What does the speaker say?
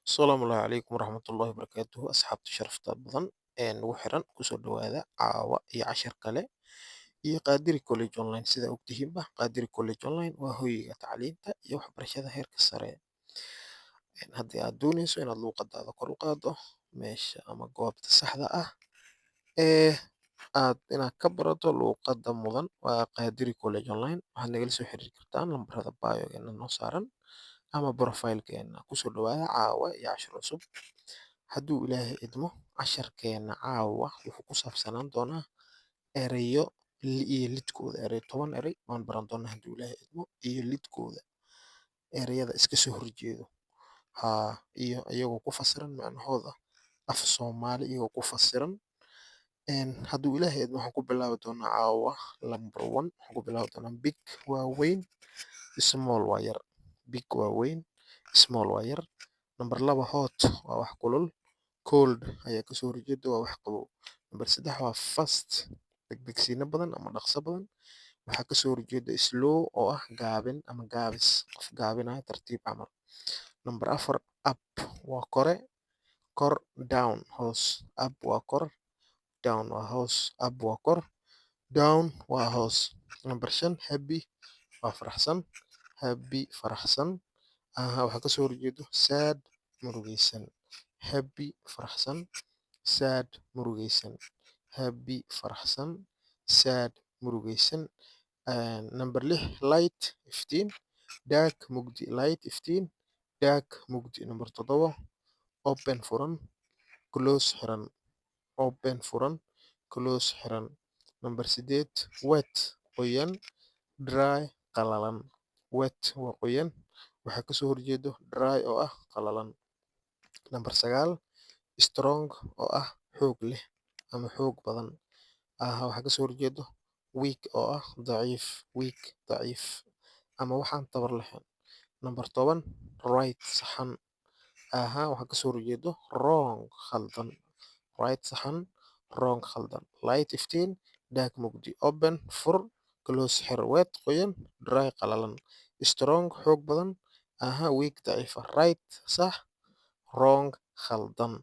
Asalaamu calaykum waraxmatullaahi wabarakaatuh. Asxaabta sharafta badan ee nagu xiran, kusoo dhawaada caawa iyo cashar kale iyo Qaadiri College Online. Sida ogtihiinba, Qaadiri College Online waa hoyga tacliinta iyo waxbarashada heerka sare. Haddii aad dooneyso inaad luuqadaada kor u qaaddo, meesha ama goobta saxda ah ee aad inaad ka barato luuqadda mudan waa Qaadiri College Online. Waxaad nagala soo xiriiri kartaan lambarada bio-geena noo saaran ama profile-keena. Kusoo dhawaada caawa iyo cashar cusub. Hadduu Ilaahay idmo, casharkeena caawa wuxuu ku saabsanaan doonaa ereyo iyo lidkooda. Erey, 10 erey waan baran doonaa hadduu Ilaahay idmo, iyo lidkooda, ereyada iska soo horjeedo haa, iyo iyagoo ku fasiran macnahooda af Soomaali iyagoo ku fasiran. Hadduu Ilaahay idmo, waxaan ku bilaabi doonaa caawa number one. Waxaan ku bilaabi doonaa big waa weyn, small waa yar. Big waa weyn, small waa yar. Number 2, hot waa wax kulul, cold ayaa kasoo horjeeda, waa wax qabow. Number 3 waa fast, degdegsiino badan ama dhaqso badan. Waxaa kasoo horjeeda slow oo ah gaabin ama gaabis, qof gaabinayo, tartiib camal. Number 4, up waa kore, kor, down hoos. Up waa kor, down waa hoos. Up waa kor, down waa hoos. Number 5, happy waa faraxsan. Happy, faraxsan. Aha, waxaa kasoo horjeedo sad, murugaysan. Happy, faraxsan; sad, murugaysan. Happy, faraxsan; sad, murugaysan. Number 6, light iftiin, dark mugdi. Light iftiin, dark mugdi. Number 7, open furan, close xiran. Open furan, close xiran. Number 8, wet qoyan, dry qalalan. Wet waa qoyan, waxaa kasoo horjeedo dry oo ah qalalan. Number 9, strong oo ah xoog leh ama xoog badan. Waxaa kasoo horjeedo weak oo ah daciif. Weak, daciif ama waxaan tabar lahayn. Number 10, right saxan. Aha, waxaa kasoo horjeedo wrong, khaldan. Right saxan, wrong khaldan. Light iftiin, dark mugdi. Open fur, close xir. Wet qoyan, dry qalalan. Strong xoog badan, aha, weak daciif ah. Right sax, wrong khaldan.